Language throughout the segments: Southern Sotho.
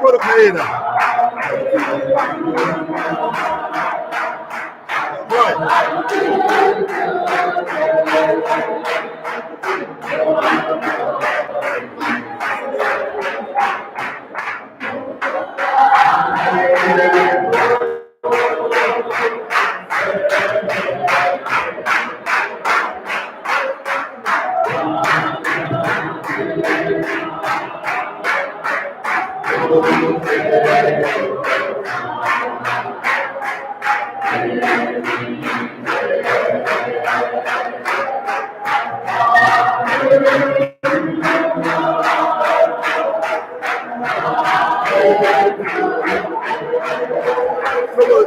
Paul Kaena.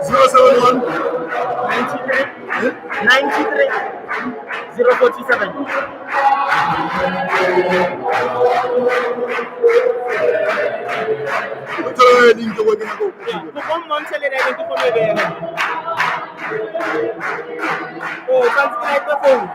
071 93 93 047. O tswela link ko ke nako. Go mmontshe le ene ke kgone ho e beha. Oh, tshwanetse ke light phone.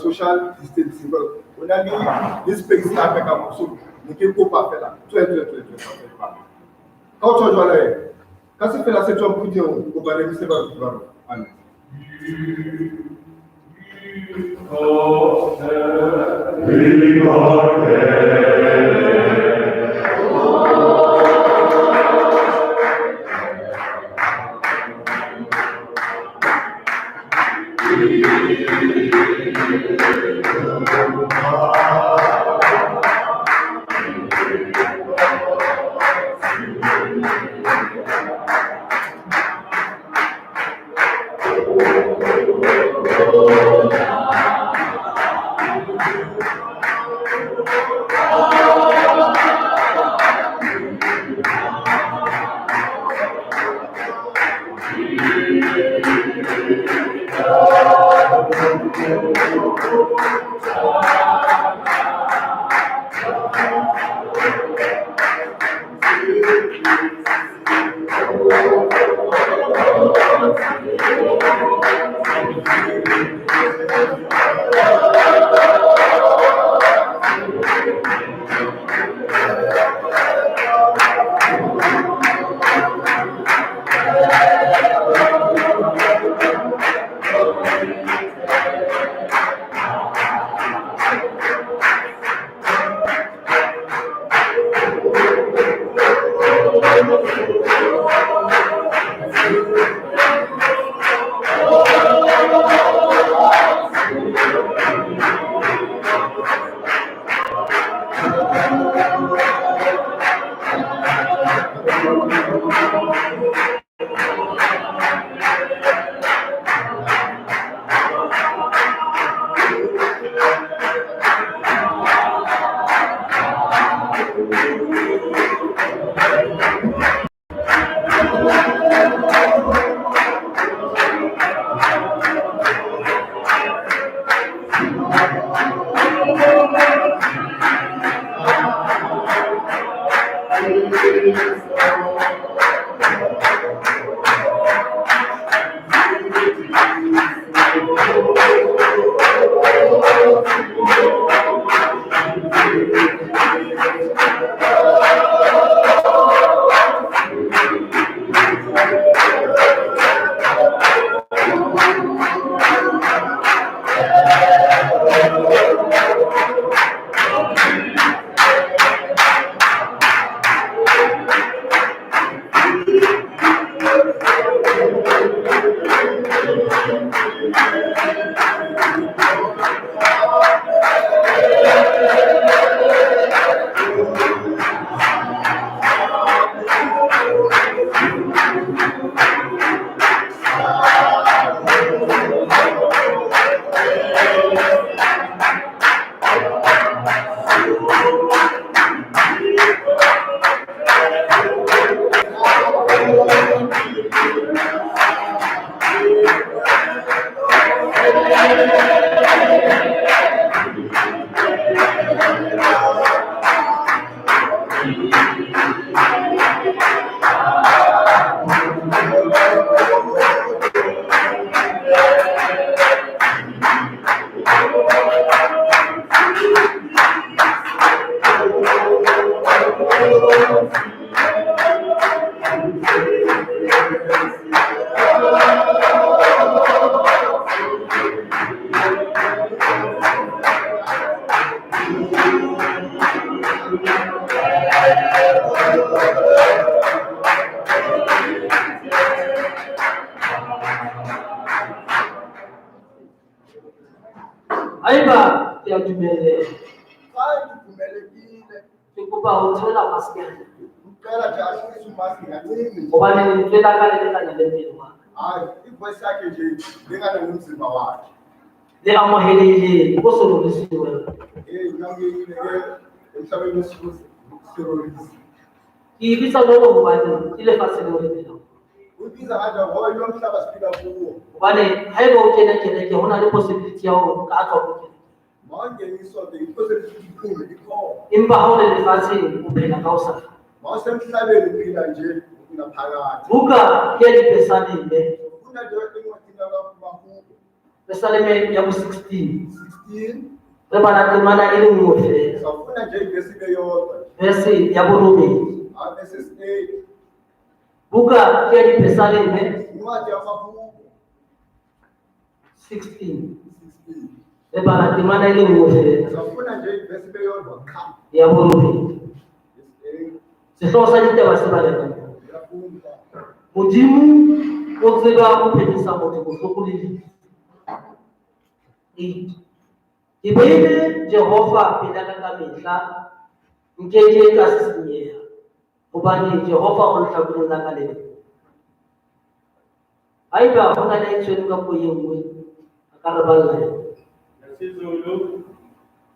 Social distancing. This space so Thank you. Haeba ke a dumeleha, Xa ndivumelekile, ke kopa ho theola mask ya ka. ndicela nje ahlise umaski kancinci nje. Hobane lentswe la ka le lekana le mmele wa ka. Hayi, ivoice yakhe nje lingana nomzimba wakhe. Le amohelehileng ko se rorisiweng. Hey, namkile ke emhlabeni wesirorisi. Ke e bitsa jwalo hobane ke lefatshe leo re phelang. Uyibiza kanje ngoba yilo mhlaba siphila kuwo. Hobane haeba o kena kereke ho na le possibility ya hore o ka tswa ko kerekeng. Mawungene isonto i-possibility uphume ikhona. Empa ha o le lefatsheng o phela ka ho sa feleng. Mawusemhlabeni uphila nje unaphakade. Buka ke ya Dipesaleme, Funda nje encwadini kaMahubo Pesaleme ya bo 16. 16. Re bala temana e le nngwe feela. Sawufunda nje ivesi ibe yodwa. Verse ya borobedi. Ah, verses 8. Buka ke ya Dipesaleme Incwadi yamaHubo 16. 16. Re bala temana e le nngwe feela Sawufunda nje ivesi ibe yodwa qha. ya borobedi. Verse 8. Sehlooho sa ditaba se baleha. Ndiyafunda. Modimo o tseba ho phedisa motho bohloko le lefu. 8. Ke beile Jehova pela ka ka mehla, nkeke ka sisinyeha, hobane Jehova o lehlakoreng la ka le leng. Haeba ho na le ya itshwereng ka puo e nngwe, a ka re balla yona. NgesiZulu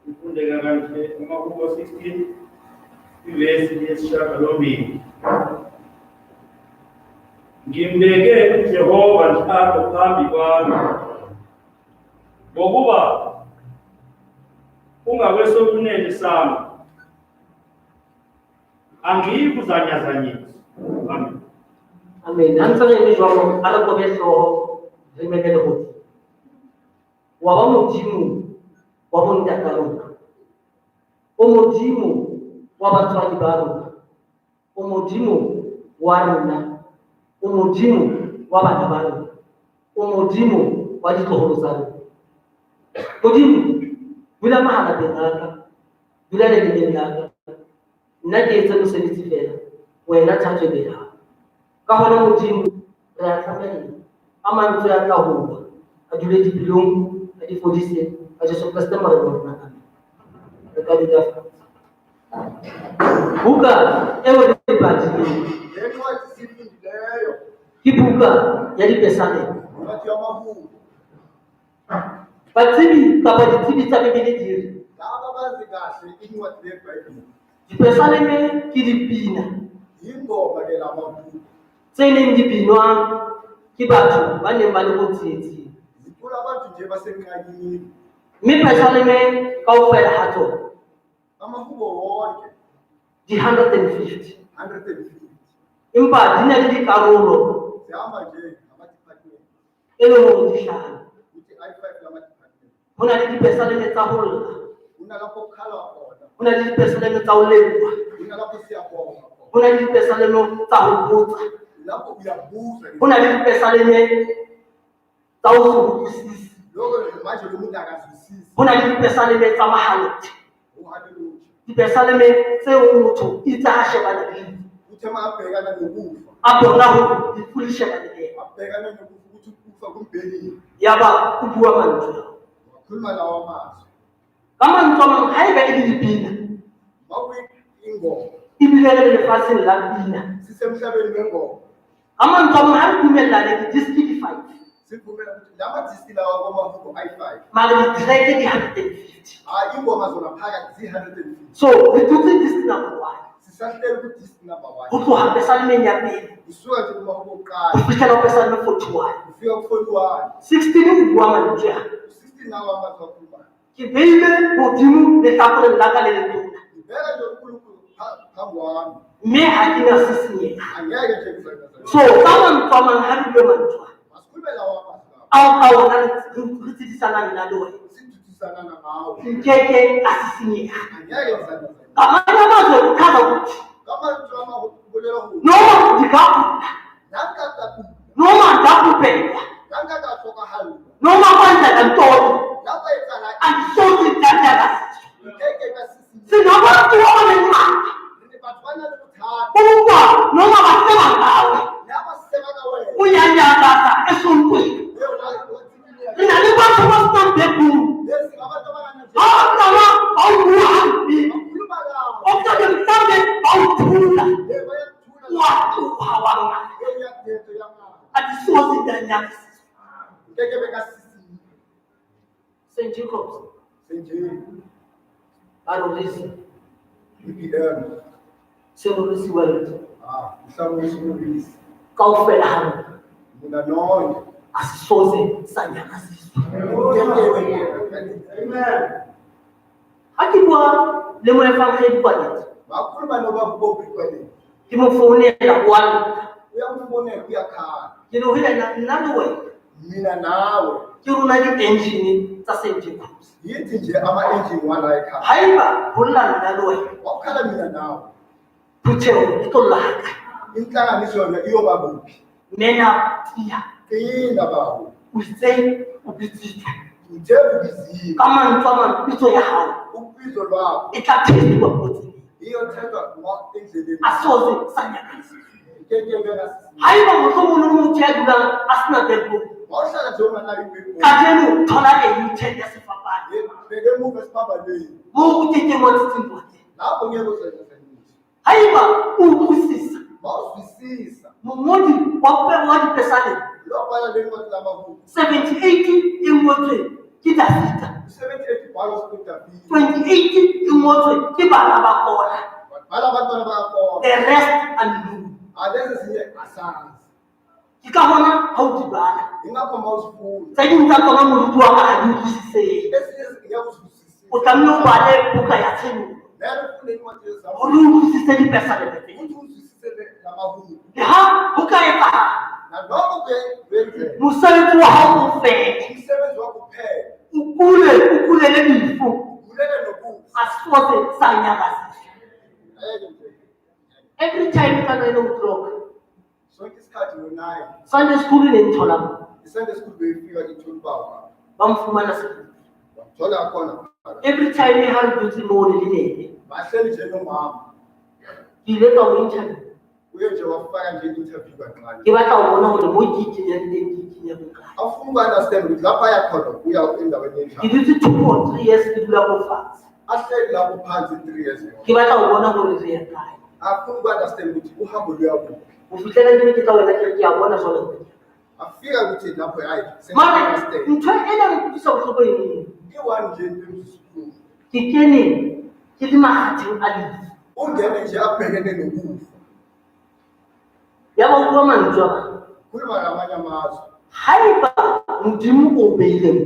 ifundeka kanje uMahubo 16 ivesi yesishiyagalombili. Ngimbeke uJehova njalo phambi kwami. Ngokuba ungakwesokunene sami, angiyikuzanyazanyiswa. Amen. Amen. Ha ntse re eme jwalo, a re kobe hlooho, re mele lehodimo. Wa ba Modimo wa bontata rona. O Modimo wa batswadi ba rona. O Modimo wa rona. O Modimo wa bana ba rona. O Modimo wa ditloholo tsa rona. Modimo, dula mahalapeng a ka, dula lelemeng la ka. Nna ke etse mosebetsi feela, wena thato e be ya hao. Ka hona Modimo, re a tlamella, a mantswe a tla ho bua, a dule dipelong, a di fodise, ka Jesu Kreste Morena wa rona. Amen. Re ka dula fatshe. Buka eo re e badileng Le ncwadi siyifundileyo ke buka ya Dipesalema. incwadi yamahubo. Batsebi kapa ditsebi tsa Bibele di re Laba bazi kahle incwadi leBhayibheli. Dipesaleme ke dipina Yingoma ke la mahubo. tse neng di binwa ke batho ba neng ba le mo tsietsing. Zicula abantu nje basenqakini. Mme pesaleme kaofela ha tsona Amahubo wonke di 150 150. empa di na le dikarolo Zihamba nje ngama-department. e leng hore di hlano. Kuthi I-5 lama-department. Ho na le dipesaleme tsa ho lla, Kunalapho kukhalwa khona. ho na le dipesaleme tsa ho leboha, Kunalapho siyabonga khona. ho na le dipesaleme tsa ho botsa, Lapho uyabuza. ho na le dipesaleme tsa ho se utlwisise, Lokho manje lo muntu akazwisisi. ho na le dipesaleme tsa mahalothe, Uhaleluya. dipesaleme tseo motho itse ha shebana le lefu, Uthe uma abhekana nokufa, a bona hore lefu le shebane le yena, abhekana nokufa ukuthi ukufa kumbhekile. yaba o bua mantswe ao. Wakhuluma lawa mazwi. Ka mantswe a mang, haeba e le dipina, Makuyingoma, ebile re le lefatsheng la pina, sisemhlabeni wengoma. ka mantswe a mang ha re dumellane di-disc di 5, Sivumela ukuthi lama diski lawa kwamahubo ayi-5. mare di-track di 150. Hhayi ingoma zona phakathi zi-150. So re dutse disc number 1 Sisahleli ku-disc number 1. ho tloha pesalemeng ya pele Kusuka nje kumahubo ho okuqala fihlela ho pesaleme 41. kufika ku-41. 16 o bua mantswe ana. U-16 nawo amazwi akhulumayo. Ke beile Modimo lehlakoreng la ka le letona, Ngibheka nje uNkulunkulu phambi kwami. mme ha ke na sisinyeha. Angeke nje ngizanyazanyiswe. So ka mantswe a mang ha re bue mantswe ana Masikhulume lawa amazwi lawa. ao ka ona re tsebisanang nna le wena, Siduduzana ngawo. nkeke ka sisinyeha. Angeke ngizanyazanyiswe. Ngamanye amazwi kuchaza ukuthi Ngamazwi amahubo kubolela hore noma ndingagula, nangikakakula, noma ndakubhekwa, nangikakahlokahallwa, noma kwenzeka ntoni, lapha etsala andisoze ndandakaziswa. ngeke kasisinya. Sinabantu abanengxaki Re batho ba na le bothata. ukuba noma bahleba ngawe, Laba siseba ka wena. uyanyakaza esontweni. Eo wa tsikinya. Re na le batho ba senang backbone. Lesi ngabantu abangana nje. Ha o qala ba o bua hampe, Bakhuluma kabi. okanye mhlawumbe ba o thula, Eh, bayakuthula. wa tloha wa ngala. Eh, uyadeda, uyangala. Andisoze ndanyakaziswa. Ngeke bekasisinya. St. Jacobs Senje ba rorisa EPM. se rorisiwa le Ah, mhlawumbe usurisi. kaofela ha rona Mina nonke. asisoze sanyakaziswa. Amen. Ha ke bua le moefangedi kwanetso, Bakhuluma nobaba uBobby ke mo founela o a lla. Uyamfonela uyakhala. Ke re ho yena, nna le wena Mina nawe. ke rona di-engine tsa St. Jacobs. Yithi nje ama-engine wala ekhaya. Haeba ho lla nna le wena, Wakukhala mina nawe. phutheho e tlo lla hakae? Inhlanganiso yona iyoba kuphi? Mena tiya, Qina babo. o itse o bitsitswe. Uthe ubiziwe. Ka mantswe a mang, pitso ya hao Ubizo lwakho e tla test-uwa kotsing. iyothethwa endleleni. Asoze sanyakaziswa. Ngeke bekasisinya. Haeba mohlomong o le motho ya dulang a sena backbone, Mawuhlala nje unganayo i-backbone. kajeno thola a U-turn ya sefapano Bheke emuva esiphambanweni. moo o kekeng wa tsitsingwa teng. Lapho ngeke uzanyazanyiswe. Haeba o utlwisisa Mawuzwisisa. mongodi wa dipesaleme Lo bhala le ncwadi lamahubo. 78 e ngotswe ke Dafita, U-78 ubhalwa uDavide. 28 e ngotswe ke bana ba Kora, Bhala abantwana bakaKora. the rest unknown. Alezi ezinye asazi. Ke ka hona ha o di bala, Ingakho mawuzifunda Tse ding tsa tsona moruti wa ka ha di utlwisisehe. ezinye ngeke uzizwisise. O tlamehile o bale buka ya Tshenolo Mele ufunde incwadi hore o utlwisise dipesaleme tsena. ukuthi uzwisise lamahubo. Le ha ho ka etsahala Nanoma kwenzeka mosebetsi wa hao o fele, umsebenzi wakho uphele, o kule, o kulele lefu, ugulele nokufa. asoze sanyakaziswa. Ngeke nje. Every time ka 9 o'clock, Sonke isikhathi ngo-9 Sunday school e ne nthola mo, i-Sunday school beyifika ithola ubaba ba mfumana sekolong. wamthola khona phakathi. Every time ha re dutse moo le nene, Bahleli nje nomama ke ile ka mo interview. uye nje wafaka nje i-interview kancane. Ke batla ho bona hore mo ke ikenyang teng, ke ikenya bokae. Afuna uku-understand ukuthi lapha aya khona uya endaweni Ke enjani. dutse 2 or 3 years ke dula ko fatshe. Ahleli lapho phansi 3 years yonke. Ke batla ho bona hore re ya kae. Afuna uku-understand ukuthi uhambo luya kuphi. Ho fihlela ke be ke tla wena ke re ke a bona jwale hore ke ya kae. Afika ukuthi lapho hayi Mare sengi-understand. ntho ena e nkutlwisa bohloko e nngwe. I-one nje into emzuzu. Ke kene ke le makgatheng a lefu. Ungene nje abhekene nokufa. Ya ba o bua mantswe a mang. Khuluma ngamanye amazwi. Haeba Modimo o beile mo,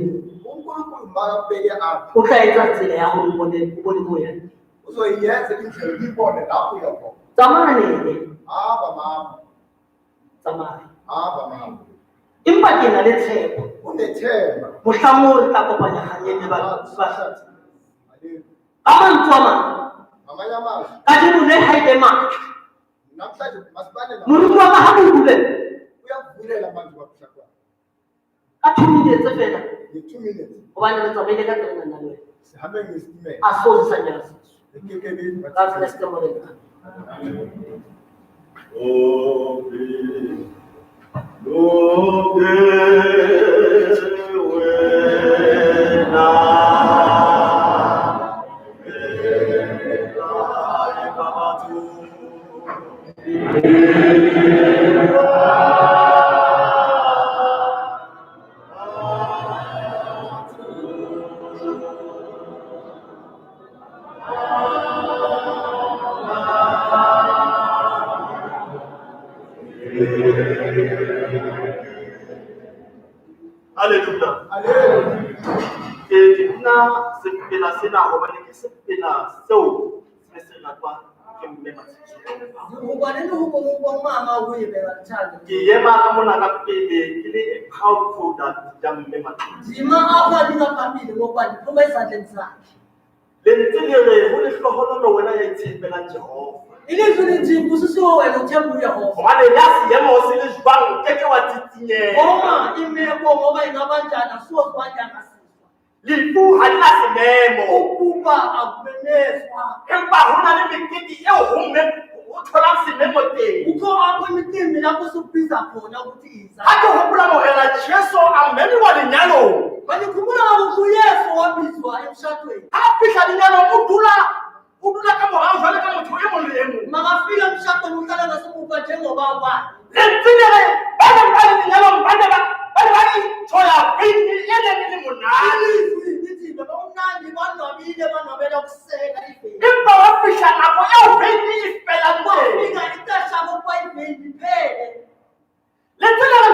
uNkulunkulu makakubeke apha o tla etsa tsela ya hore o bone mo o yang teng. uzoyenza indlela uyibone lapho uya khona. Tsamaya nene, Hamba mama, tsamaya. hamba mama. Empa ke na le tshepo. Unethemba. Mohlang oo re tla kopanya kganyeng le ba. Ka mantswe a mang, Ngamanye amazwi kajeno le ha e be matla. namhlanje masibane na Moruti wa ka ha mo bulela uyakuvulela manje babuhlakwana. ka 2 minutes fela Nge-2 minutes hobane re tsamaile ka terena nna le wena. sihambe ngesitimela. A soze sa nyakasiswa. Ekekebeni. God bless them all. Obi, loke wena, ela batho. Hallelujah. Haleluya. Ke bina sefela sena hobane ke sefela seo se ne se ratwa ke mme Matshidiso. Ngubane umama kuye bekathanda. Ke ema ka mona ka pele ke le a proud product ya mme Matshidiso. Ndima apha ndingaphambili ngokuba ndiphuma ezandleni zakhe. Lentswe le re ho lehlohonolo wena ya itshepelang Jehova. Ilizwi lithi busisiwe wena uthemba uYehova. Hobane le ha seemo se le jwang o keke wa tsitsinyeha. Noma imeko ngoba ingaba njani asoze wanyakaziswa. Lefu ha le na sememo. Ukuba akumenezwa. Empa ho na le mekete eo ho mme o tholang sememo teng. Kukho apho imicimbi lapho sikubiza khona ukuthi iza. Ha ke hopola Morena Jesu a memiwa lenyalong. Mandikhumbula kaloku uYesu wabizwa emshadweni. Ha fihla lenyalong o dula ka morao jwalo ka motho e mong le e mong. Makafika emshadweni uhlala ngasemuva njengoba kwakhe. Lentswe le re ba neng ba le lenyalong ba ne ba enjoya veine e neng e le monate. Ilizwi lithi bebamnandi banwabile banwabela ukusela iveyini. Empa wa fihla nako eo veine e felang teng. Kwafika ixesha kokuba iveyini iphele. Lentswe le re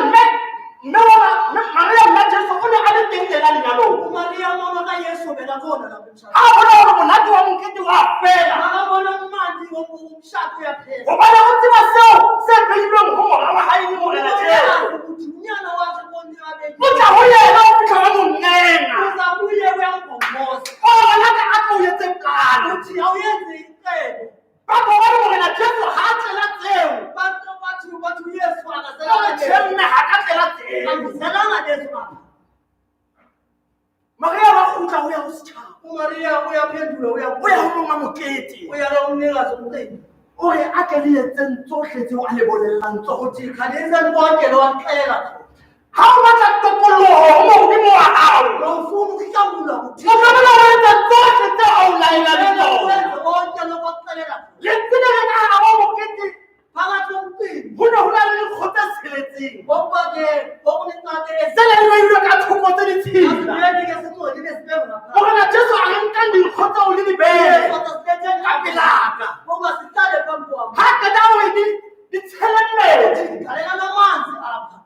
mme wa mme Maria mma Jesu o ne a le teng le yena lenyalong. uMariya umama kaYesu bekakhona lapho emshadweni. Ha bona hore monate wa mokete wa fela. Makabona umnandi womshado uyaphela. Hobane o tseba seo se beilweng ho mora wa hae le Morena Jesu. Uyazi ukuthi unyana wakhe konke O tla ho yena o fihla wa mo nena. uza kuye uyambhongoza. O re ngwanaka a tlo o etse qalo. Uthi awuyenze icebo. Batho ba re Morena Jesu ha a tlela tseo. Bantu bathi uYesu O re akazelanga tjhe lezo. mme ha ka tlela tseo. Angizelanga lezo baba. Maria wa kgutla ho ya ho setjhaba. uMariya uyaphendula O ya uyabuya ho monga mokete. uya umnikazi womcimbi. O re a tle le etseng tsohle tseo a le bolellang tsona. Uthi khanizani konke lo waxelela khona. Ha o batla tokoloho ho Modimo wa hao, Mawufuna ukuhlangulwa o kuThixo. tlamehile ho etsa tsohle tseo a o laelang Kumele tsona. wenze konke lokhu akuxelela khona. Lentswe le re ka hara wa mokete Phakathi komcimbi ho ne ho na le dinkgo tse tsheletseng ngokuba ke kwakunenqake tse neng di beilwe ka thoko tse ditshila. Asibeke ke singcolile sibe ngaphandle. Morena Jesu a re nkang dinkgo tseo le di behe Kodwa ka pelaka. Ngoba sihlale phambi kwami. Ha qeta hore di tshele metsi, Galela namanzi apha.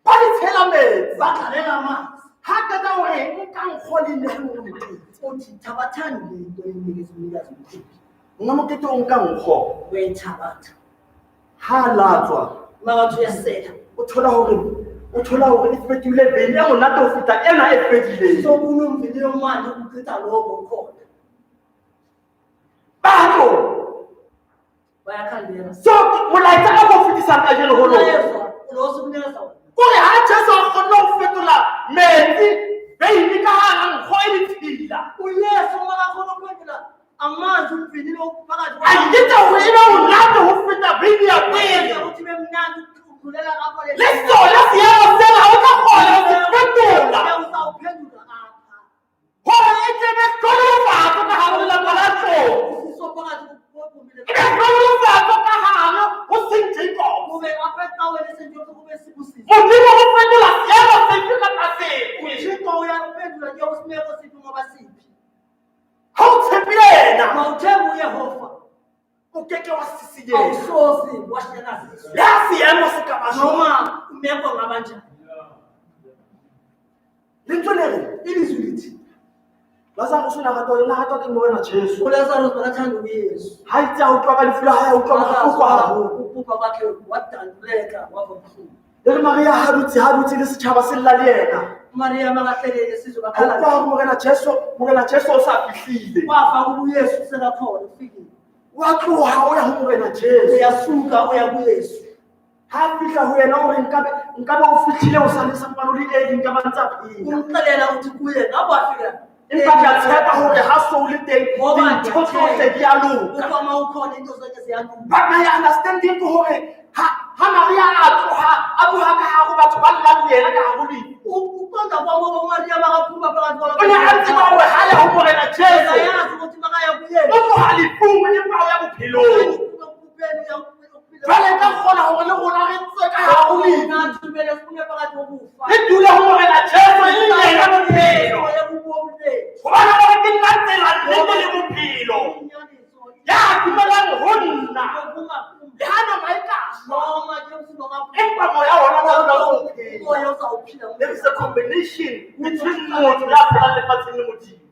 ba di tshela metsi. metsi. Bagalela amanzi. Ha qeta o re nka nkgo le nehe monga mokete. Uthi thabathani le nto enikeza umnikazi umkhubi. Monga mokete o nka nkgo. Uyayithabatha. Ha a latswa, Makathi uyasela. o thola hore e fetohile veine e monate ho feta ena e fedileng. Sokunomvini omandi ukuchitha lowo okhona. Batho, Bayakhandela. so molaetsa o ko fetisang kajeno ho lona. Uyezwa lo osukunikeza wona. Kore ha Jesu a kgonne ho fetola metsi veine ka hara nkgo e ditshila. uYesu makakhona ukuphendula amanzi umvini lo phakathi A etsa hore e be monate ho feta veine ya pele. ukuthi ibe mnandi ukudlulela apho Le sona seemo sena ha o tla kgona ho se fetola. Uzawuphendula apha. Hore e tle be hlohonolofatso ka hare ho lelapa la tlou. Usiso phakathi kwegumbi E be hlohonolofatso ka hare ho St. Jacobs. kube apha ecaweni eSt. Joseph kube sibusiso. Modimo o fetola seemo sefe kapa sefe. uThixo uyaphendula ke isimeko siphi ngoba siphi. Ha o tshepile yena, Mawuthembe uYehova. o keke wa sisinyeha. Awusoze washinyakaziswa. Le ha seemo se ka ba jwang. Noma imeko ingaba njani. Lentswe le re, Ilizwi lithi Lazarus o ne a ratwa ke Morena Jesu. uLazarus bekathanda uYesu. Ha itse a utlwa ka lefu la hae, a utlwa bohloko haholo. Ukubhubha kwakhe wadanduleka wava buhlungu. Le re Maria ha dutse le setjhaba se lla le yena. uMaria makahlelele sizwe A bakhala. utlwa hore Morena Jesu o sa fihlile. Wafa kuba uYesu sekakhona ufikile. Wa tloha o ya ho Morena Jesu. Uyasuka uya kuYesu. Ha a fihla ho yena o re nkabe o fihlile o sa le sampane o le Eli, nka ba ntse a phela. Umxelela uthi kuye ngabe wafika. Empa ke a tshepa hore ha so o le teng, dintho tsohle di a loka. Uba uma ukhona into zonke ziyalunga. But my understanding ke hore ha Maria a tloha, a tloha ka hare ho batho ba llang le yena ka hare ho lefu. Ukuqonda kwami ngoba uMaria makaphuma phakathi O ne a tseba hore ha ya ho Morena Jesu, Uyayazi ukuthi makaya kuYesu. o tloha lefung empa o ya bophelong. Jwale nka kgona hore le rona re tswe ka hare ho lefu. Re dule ho Morena Jesu e le yena bophelo. Hobane o re ke nna tsela, nnete le bophelo. Ya dumelang ho nna, le ha nama e ka shwa, empa moya ona wa dula o phela. There is a combination between motho ya phelang lefatsheng le Modimo.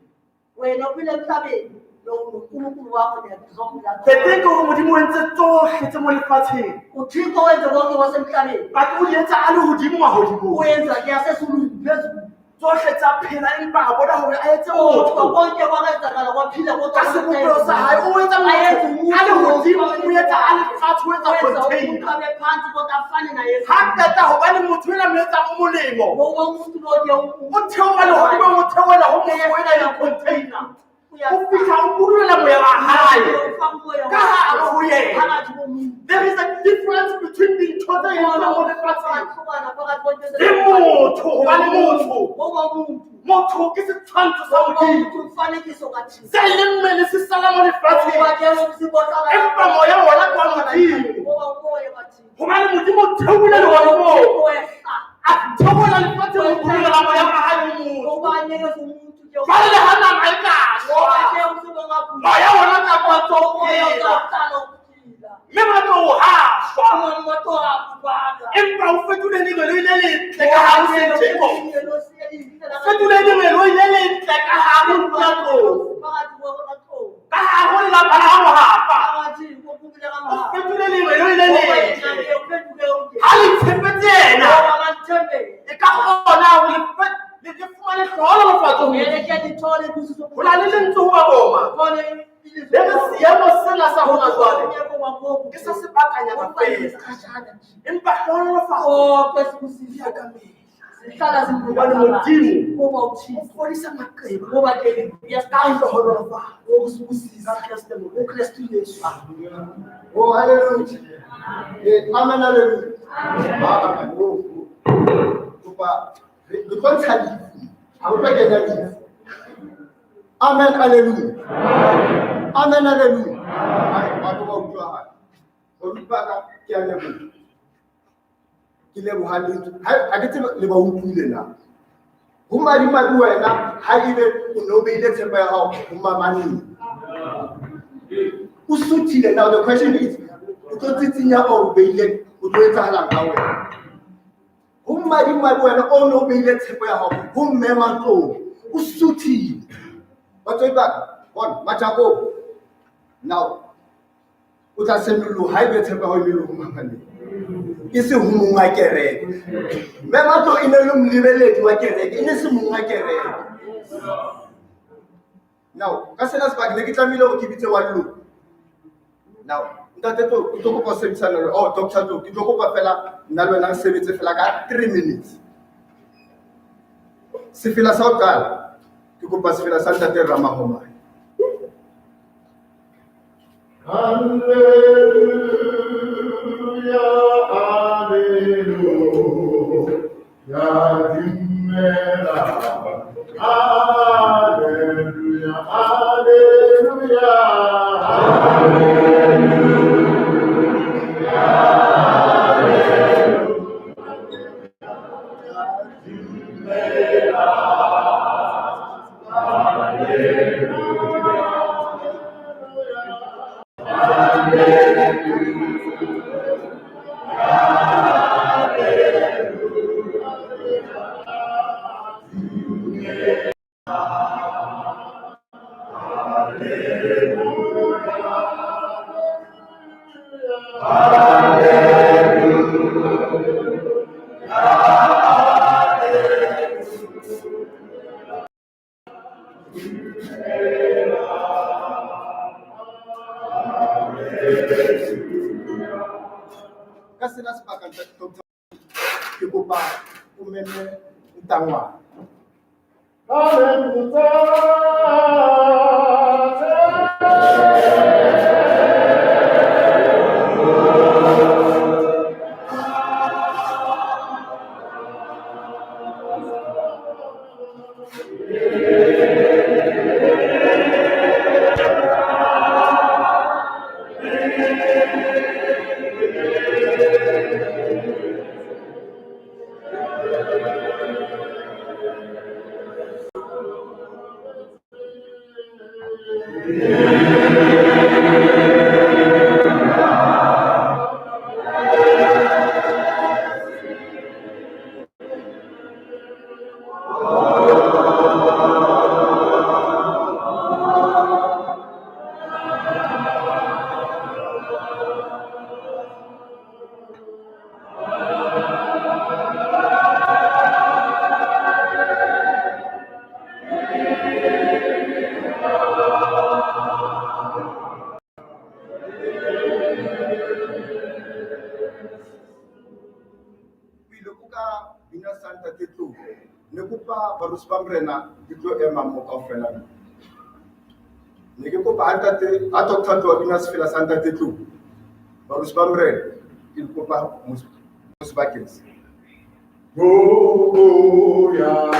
Wena uphila emhlabeni noNkulunkulu wakho niyazonke. The thing ke hore Modimo o entse tsohle tse mo lefatsheng. uThixo wenze konke kwasemhlabeni. But o di etsa a le hodimo mahodimong. Uyenza ke yasezulwini phezulu. Tsohle tsa phela empa a bona hore a etse Kodwa motho. konke kwakenzakala kwaphila kodwa Ka sebopeho sa hae, o etsa motho a le hodimo, o etsa a le fatshe, o etsa Wenza container. umuntu abe phansi kodwa afane naye. Ha qeta hobane motho ena mo etsang o molemo. Ngoba umuntu lo ke O theoha lehodimong, o theohela ho motho ena e leng container. O fihla o budulela moya wa hae ka hare ho yena. There is a difference between dintho tse etswang mo lefatsheng le motho, hobane motho ke setshwantsho sa Modimo. Se leng mmele se sala mo lefatsheng, empa moya wona ke wa Modimo. Hobane Modimo o theohile lehodimong, a theohela lefatsheng ho budulela moya wa hae ho motho. Jwale le ha nama e ka shwa, moya wona o tla tloha ntse o phela. Mme batho ha shwa, empa o fetole lengeloi le letle ka hare ho St. Jacobs. O fetole lengeloi le letle ka hare ho ntlo ya tlou. Ka hare ho lelapa la hao hapa. O fetole lengeloi le letle. Ha le tshepetse yena, e ka kgona hore le fumane hlohonolofatso ho Modimo. Ho na le lentswe ho Baroma. Le re seemo sena sa hona jwale ke sa sebakanyana feela. Empa hlohonolofatso di ya ka mehla. Hobane Modimo o fodisa maqeba ka hlohonolofatso. Ka Kreste Morena. Oh, hallelujah. Amen, hallelujah. Amen. Oh, oh. Kopa, re tlo ntsha lefu. Ha re tlo kenya lefu. Amen, hallelujah. Amen, hallelujah. Ai, batho ba utlwahala. Baruti ba ka, ke a leboha. Ke leboha lentswe. Ha ke tsebe le ba utlwile na. Ho madimabe wena ha ebe o ne o beile tshepo ya hao ho mamaneng. O suthile. Now the question is, o tlo tsitsinya or o beile, o tlo etsahalang ka wena? Ho madimabe wena o ne o beile tshepo ya hao ho mme Matlou, o suthile. Batswadi ba ka, bona Majakobo. Now o tla senolloha haebe tshepo ya hao e ne le ho Mamaleng, e se ho monga kereke. Mme Matlou e ne le molebeledi wa kereke, e ne se monga kereke. Now ka sena sebaka ne ke tlamehile hore ke bitse wa leloko. Now ntate Tlou, ke tlo kopa ho sebedisana le, oh Doctor Tlou, ke tlo kopa fela nna le wena re sebetse fela ka 3 minutes. Sefela sa ho qala, ke kopa sefela sa ntate Ramahomane. Hallelujah, hallelujah, dumela. Hallelujah, hallelujah, Ka sena sebaka ntate Doctor, ke kopa o meme ntangwana. Pele o ka bina sa ntate Tlou, ne kopa baruti ba morena di tlo ema mo kaofela. Ne ke kopa ha ntate, ha Doctor Tlou a bina sefela sa ntate Tlou, baruti ba morena ke le kopa mo sebakeng se. Oh, yeah.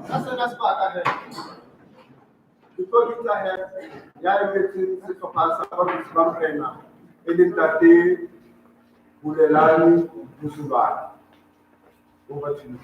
Ka sena sebaka he, ke tlo bitsa he ya emetseng sehlopha sa baruti ba Morena e leng Ntate Bulelani Mosubane. Over to you.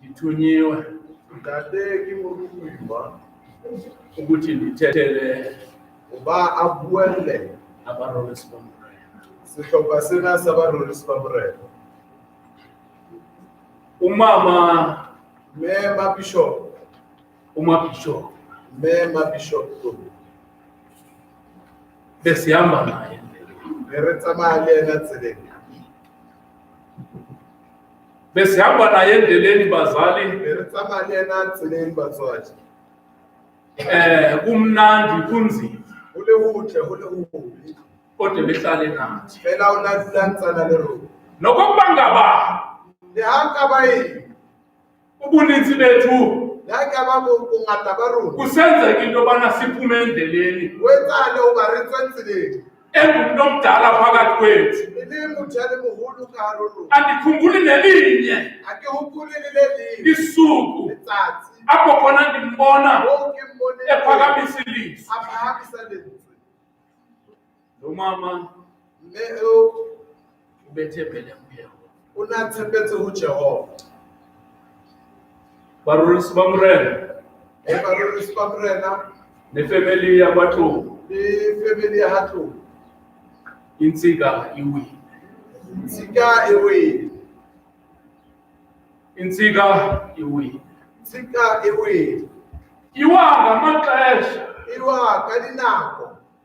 Ndithunyiwe Ntate ke moromuwa ukuthi ndithethele hoba a buelle abarolisi ba Morena. sehlopha sena sa barorisi ba Morena. Umama Mme Mabishop, uMabishop Mme Mabishop Tlou, besihamba naye endleleni. ne re tsamaya le yena tseleng. Besihamba naye endleleni bazali. Ne re tsamaya le yena tseleng batswadi. Kumnandi kunzima. Ho le hotle, ho le hobe. Kodwa behlale nathi. Fela o na dula ntsana le rona. Nokokuba ngaba Le ha nka ba eng, ubuninzi bethu le ha nka ba bongata ba rona, kusenzeka into yobana siphume endleleni. ho etsahale hoba re tswe tseleng. Engumntu omdala phakathi kwethu. E le motho ya le moholo ka hare ho rona. Andikhumbuli nelinye Ha ke hopole le le leng isuku letsatsi apho khona ndimbona moo ke mmoneng ephakamisa ilizwi. a phahamisa lentswe. Lo mama Mme eo ubethembele kuYehova. o na tshepetse ho Jehova. Barorisi ba Morena E barorisi ba Morena nefemeli yakwaTlou le family ya ha Tlou. Intsika iwile. Tsika e wele. Intsika iwile. Tsika e wele. Iwa ngamaxesha. E wa ka dinako.